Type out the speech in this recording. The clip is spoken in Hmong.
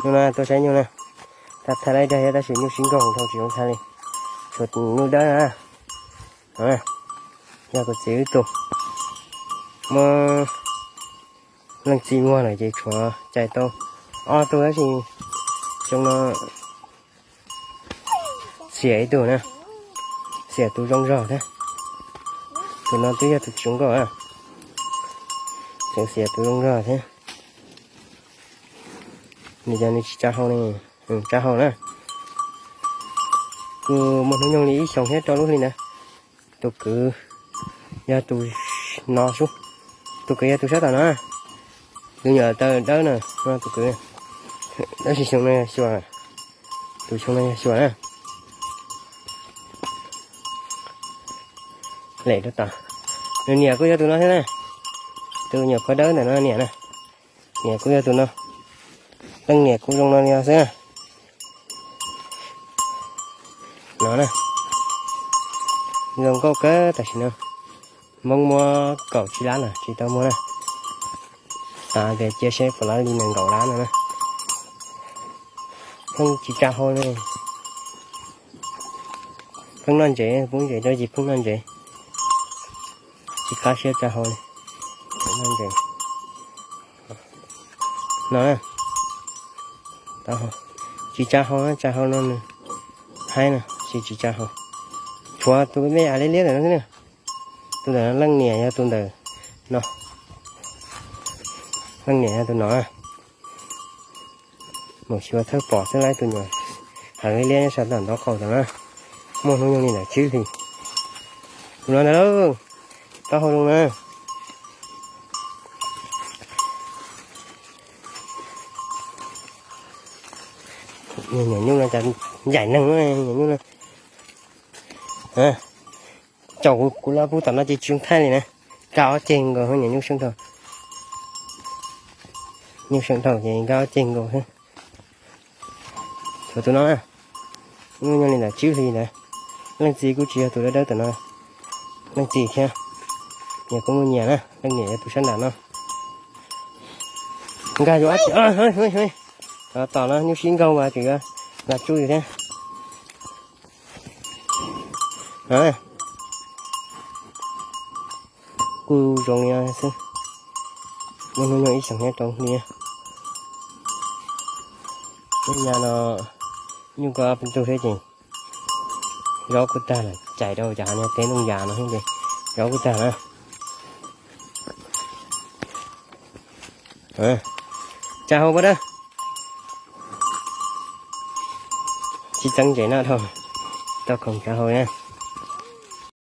Nyuj na, tuaj saib nyuj na. Thaij thaij lawm ib daig thiab tab sis nyuj sib nkaug dhau tsis zoo thaij li. Tshuav nyuj dawb na. Yog kuv txiv wb tug. Muab leej txiv muag lawm ces tshuav cais tau ob tug tab sis xyoo no xiam ib tug na. Xiam tus zoo zog thiab. Tus no twb yog tus tsis zoo nkauj na. Tseem xiam tus zoo zog thiab. Nws yog nws tsis tsa hau ne. Tsa hau na. Kuj muaj hnub nyoog li ib xyoos thiab rau lub hli ntawd. Tus kwv yog tus no sub. Tus kwv yog tus sab tom no. Tus nyuam taw dawb no, tus kwv. Tab sis xyoo no yog xyuas, tus xyoo no yog xyuas na. Lem rau tom. Nws niam kuj yog tus no thiab na. Tus nyuam qhuav dawb ntawm no niam na. Niam kuj yog tus no. Leej niam kuj zoo no li no xwb na. No na. Zoo nkauj kawg tam sim no. Hmoob muab kaum tsib lab lawm tsis tau muag na. Xav tias cia seb puas lab li nees nkaum lab no na. Pheej tsis tsa hau ne. Pheej noj ntsev, pub ntsev rau ces pheej noj ntsev. Tsis qab siab tsa hau li. Noj ntsev. No na. Tsis tsa hau, tsa hau no nws haib no, tsis tsis tsa hau. Tshuav tus me me av liab liab ntawm no xwb na. Tus ntawm no leej niam yog tus ntawm no. Leej niam yog tus no. Mus xyuas thawj pom xwb lawm tus nyuam heev liab liab nyob sab tom nraub qaum tom na. Muaj hnub nyoog li ntawm tsib hlis. Tus no ntag lauj. Taub hau zoo na. Nyuam nyuj no cas ncaim neeg, nyuam nyuj no. Caum kuv los pub tom no ces tsis zoo thaij li na. Kab ob ceg nkaus, nyuam nyuj seej dhau. Nyuj seej dhau ces kab ob ceg nkaus xwb. Tshuav tus no na. Nyuj nyoog li ntawm tsib hlis ntawd. Leej txiv kuj tsis yog tus dawb dawb tom no. Leej txiv thiab. Nyias kuj muaj nyias na, leej niam yog tus sab nram no. Nkag yuav ab tsi, tom no nyuj sib nkaug mas tseem yuav los tsuj yus thiab. Kuj zoo li no xwb. Muaj hnub nyoog ib xyoos nyob rau hli. Hnub no nyuj koj ob peb tug thiab ces zaub kuj tag lawm, cais rau cov hav no teb ntoo yas no thiab ces zaub kuj tag na. Tsa hau pab dawb. Tsis txeeb ntses noj dhau. Tau khoom tsa hau na.